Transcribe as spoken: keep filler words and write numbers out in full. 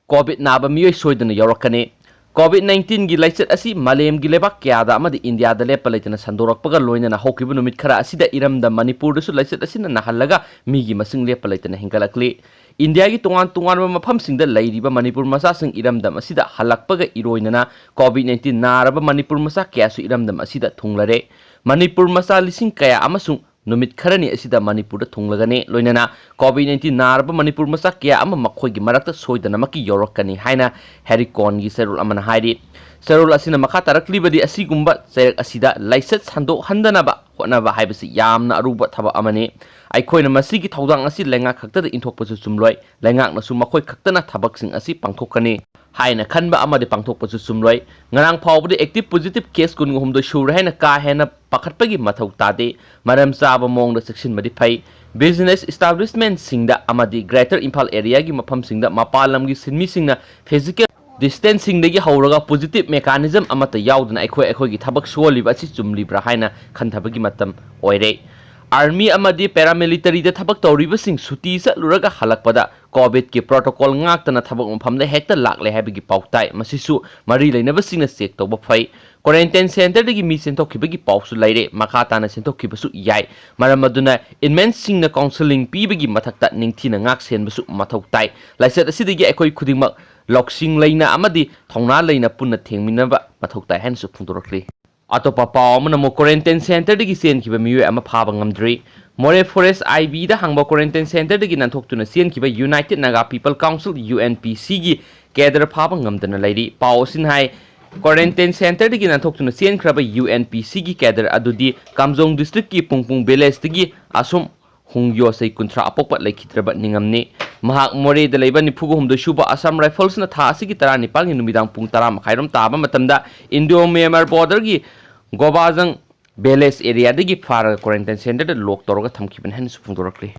COVID ꯅꯥꯕ ꯃꯤꯑꯣꯏ ꯁꯣꯏꯗꯅ ꯌꯥꯎꯔꯛꯀꯅꯤ꯫ ꯀꯣꯚꯤꯗ ꯅꯥꯏꯟꯇꯤꯟꯒꯤ ꯂꯥꯏꯆꯠ ꯑꯁꯤ ꯃꯥꯂꯦꯝꯒꯤ ꯂꯩꯕꯥꯛ ꯀꯌꯥꯗ ꯑꯃꯗꯤ ꯏꯟꯗꯤꯌꯥꯗ ꯂꯦꯞꯄ ꯂꯩꯇꯅ ꯁꯟꯗꯣꯔꯛꯄꯒ ꯂꯣꯏꯅꯅ ꯍꯧꯈꯤꯕ ꯅꯨꯃꯤꯠ ꯈꯔ ꯑꯁꯤꯗ ꯏꯔꯝꯗꯝ ꯃꯅꯤꯄꯨꯔꯗꯁꯨ ꯂꯥꯏꯆꯠ ꯑꯁꯤꯅ ꯅꯥꯍꯜꯂꯒ ꯃꯤꯒꯤ ꯃꯁꯤꯡ ꯂꯦꯞꯄ ꯂꯩꯇꯅ ꯍꯦꯟꯒꯠꯂꯛꯂꯤ꯫ ꯏꯟꯗꯤꯌꯥꯒꯤ ꯇꯣꯉꯥꯟ ꯇꯣꯉꯥꯟꯕ ꯃꯐꯝꯁꯤꯡꯗ ꯂꯩꯔꯤꯕ ꯃꯅꯤꯄꯨꯔ ꯃꯆꯥꯁꯤꯡ ꯏꯔꯝꯗꯝ ꯑꯁꯤꯗ ꯍꯜꯂꯛꯄꯒ ꯏꯔꯣꯏꯅꯅ ꯀꯣꯚꯤꯗ ꯅꯥꯏꯟꯇꯤꯟ ꯅꯥꯔꯕ ꯃꯅꯤꯄꯨꯔ ꯃꯆꯥ ꯀꯌꯥꯁꯨ ꯏꯔꯝꯗꯝ ꯑꯁꯤꯗ ꯊꯨꯡꯂꯔꯦ꯫ ꯃꯅꯤꯄꯨꯔ ꯃꯆꯥ ꯂꯤꯁꯤꯡ ꯀꯌꯥ ꯑꯃꯁꯨꯡ ꯅꯨꯃꯤꯠ ꯈꯔꯅꯤ ꯑꯁꯤꯗ ꯃꯅꯤꯄꯨꯔꯗ ꯊꯨꯡꯂꯒꯅꯤ꯫ ꯂꯣꯏꯅꯅ ꯀꯣꯚꯤꯗ ꯅꯥꯏꯟꯇꯤꯟ ꯅꯥꯔꯕ ꯃꯅꯤꯄꯨꯔ ꯃꯆꯥ ꯀꯌꯥ ꯑꯃ ꯃꯈꯣꯏꯒꯤ ꯃꯔꯛꯇ ꯁꯣꯏꯗꯅꯃꯛꯀꯤ ꯌꯧꯔꯛꯀꯅꯤ ꯍꯥꯏꯅ ꯍꯦꯔꯤꯀꯣꯟꯒꯤ ꯆꯦꯔꯣꯜ ꯑꯃꯅ ꯍꯥꯏꯔꯤ꯫ ꯆꯦꯔꯣꯜ ꯑꯁꯤꯅ ꯃꯈꯥ ꯇꯥꯔꯛꯂꯤꯕꯗꯤ, ꯑꯁꯤꯒꯨꯝꯕ ꯆꯩꯔꯛ ꯑꯁꯤꯗ ꯂꯥꯏꯆꯠ ꯁꯟꯗꯣꯛꯍꯟꯗꯅꯕ ꯍꯣꯠꯅꯕ ꯍꯥꯏꯕꯁꯤ ꯌꯥꯝꯅ ꯑꯔꯨꯕ ꯊꯕꯛ ꯑꯃꯅꯤ꯫ ꯑꯩꯈꯣꯏꯅ ꯃꯁꯤꯒꯤ ꯊꯧꯗꯥꯡ ꯑꯁꯤ ꯂꯩꯉꯥꯛ ꯈꯛꯇꯗ ꯏꯟꯊꯣꯛꯄꯁꯨ ꯆꯨꯝꯂꯣꯏ꯫ ꯂꯩꯉꯥꯛꯅꯁꯨ ꯃꯈꯣꯏ ꯈꯛꯇꯅ ꯊꯕꯛꯁꯤꯡ ꯑꯁꯤ ꯄꯥꯡꯊꯣꯛꯀꯅꯤ ꯍꯥꯏꯅ ꯈꯟꯕ ꯑꯃꯗꯤ ꯄꯥꯡꯊꯣꯛꯄꯁꯨ ꯆꯨꯝꯂꯣꯏ꯫ ꯉꯔꯥꯡ ꯐꯥꯎꯕꯗ active positive case ꯀꯨꯟꯒ ꯍꯨꯝꯗꯣꯏ ꯁꯨꯔꯦ ꯍꯥꯏꯅ ꯀꯥ ꯍꯦꯟꯅ ꯄꯥꯈꯠꯄꯒꯤ ꯃꯊꯧ ꯇꯥꯗꯦ꯫ ꯃꯔꯝ ꯆꯥꯕ ꯃꯑꯣꯡꯗ ꯆꯦꯛꯁꯤꯟꯕꯗꯤ ꯐꯩ꯫ Business establishment ꯁꯤꯡꯗ ꯑꯃꯗꯤ Greater Imphal area ꯒꯤ ꯃꯐꯝꯁꯤꯡꯗ ꯃꯄꯥꯟ ꯂꯝꯒꯤ ꯁꯤꯟꯃꯤꯁꯤꯡꯅ physical distancing ꯗꯒꯤ ꯍꯧꯔꯒ positive mechanism ꯑꯃꯠꯇ ꯌꯥꯎꯗꯅ ꯑꯩꯈꯣꯏ ꯑꯩꯈꯣꯏꯒꯤ ꯊꯕꯛ ꯁꯨꯍꯜꯂꯤꯕ ꯑꯁꯤ ꯆꯨꯝꯂꯤꯕ꯭ꯔꯥ ꯍꯥꯏꯅ ꯈꯟꯊꯕꯒꯤ ꯃꯇꯝ ꯑꯣꯏꯔꯦ꯫ Army ꯑꯃꯗꯤ paramilitary ꯗ ꯊꯕꯛ ꯇꯧꯔꯤꯕꯁꯤꯡ ꯁꯨꯇꯤ ꯆꯠꯂꯨꯔꯒ ꯍꯜꯂꯛꯄꯗ ꯀꯣꯚꯤꯗꯀꯤ protocol ꯉꯥꯛꯇꯅ ꯊꯕꯛ ꯃꯐꯝꯗ ꯍꯦꯛꯇ ꯂꯥꯛꯂꯦ ꯍꯥꯏꯕꯒꯤ ꯄꯥꯎ ꯇꯥꯏ꯫ ꯃꯁꯤꯁꯨ ꯃꯔꯤ ꯂꯩꯅꯕꯁꯤꯡꯅ check ꯇꯧꯕ ꯐꯩ꯫ Quarantine centre ꯗꯒꯤ ꯃꯤ ꯆꯦꯟꯊꯣꯛꯈꯤꯕꯒꯤ ꯄꯥꯎꯁꯨ ꯂꯩꯔꯦ꯫ ꯃꯈꯥ ꯇꯥꯅ ꯆꯦꯟꯊꯣꯛꯈꯤꯕꯁꯨ ꯌꯥꯏ꯫ ꯃꯔꯝ ꯑꯗꯨꯅ inmates ꯁꯤꯡꯅ counselling ꯄꯤꯕꯒꯤ ꯃꯊꯛꯇ ꯅꯤꯡꯊꯤꯅ ꯉꯥꯛ ꯁꯦꯟꯕꯁꯨ ꯃꯊꯧ ꯇꯥꯏ꯫ ꯂꯥꯏꯆꯠ ꯑꯁꯤꯗꯒꯤ ꯑꯩꯈꯣꯏ ꯈꯨꯗꯤꯡꯃꯛ ꯂꯧꯁꯤꯡ ꯂꯩꯅ ꯑꯃꯗꯤ ꯊꯧꯅꯥ ꯂꯩꯅ ꯄꯨꯟꯅ ꯊꯦꯡꯃꯤꯟꯅꯕ ꯃꯊꯧ ꯇꯥꯏ ꯍꯥꯏꯅꯁꯨ ꯐꯣꯡꯗꯣꯔꯛꯂꯤ꯫ ꯑꯇꯣꯞꯄ ꯄꯥꯎ ꯑꯃꯅ ꯑꯃꯨꯛ quarantine centre ꯗꯒꯤ ꯆꯦꯟꯈꯤꯕ ꯃꯤꯑꯣꯏ ꯑꯃ ꯐꯥꯕ ꯉꯝꯗ꯭ꯔꯤ꯫ ꯃꯣꯔꯦ Forest I B ꯗ ꯍꯥꯡꯕ quarantine centre ꯗꯒꯤ ꯅꯥꯟꯊꯣꯛꯇꯨꯅ ꯆꯦꯟꯈꯤꯕ United Naga People Council, U N P C ꯒꯤ cadre ꯐꯥꯕ ꯉꯝꯗꯅ ꯂꯩꯔꯤ꯫ ꯄꯥꯎ ꯑꯁꯤꯅ ꯍꯥꯏ, quarantine centre ꯗꯒꯤ ꯅꯥꯟꯊꯣꯛꯇꯨꯅ ꯆꯦꯟꯈ꯭ꯔꯕ U N P C ꯒꯤ cadre ꯑꯗꯨꯗꯤ ꯀꯥꯝꯖꯣꯡ district ꯀꯤ ꯄꯨꯡꯄꯨꯡ village ꯇꯒꯤ ꯑꯁꯨꯝ ꯍꯨꯡ ꯌꯣꯁꯩ ꯀꯨꯟꯊ꯭ꯔꯥ ꯑꯄꯣꯛꯄ ꯂꯩꯈꯤꯗ꯭ꯔꯕ ꯅꯤꯡꯉꯝꯅꯤ꯫ ꯃꯍꯥꯛ ꯃꯣꯔꯦꯗ ꯂꯩꯕ ꯅꯤꯐꯨꯒ ꯍꯨꯝꯗꯣꯏ ꯁꯨꯕ Assam Rifles ꯅ ꯊꯥ ꯑꯁꯤꯒꯤ ꯇꯔꯥꯅꯤꯄꯥꯟꯒꯤ ꯅꯨꯃꯤꯗꯥꯡ ꯄꯨꯡ ꯇꯔꯥ ꯃꯈꯥꯏꯔꯣꯝ ꯇꯥꯕ ꯃꯇꯝꯗ Indo Myanmar border ꯒꯤ ꯒꯣꯕꯥꯖꯪ village area ꯗꯒꯤ ꯐꯥꯔꯒ quarantine centre ꯗ lock ꯇꯧꯔꯒ ꯊꯝꯈꯤꯕꯅꯤ ꯍꯥꯏꯅꯁꯨ ꯐꯣꯡꯗꯣꯔꯛꯂꯤ꯫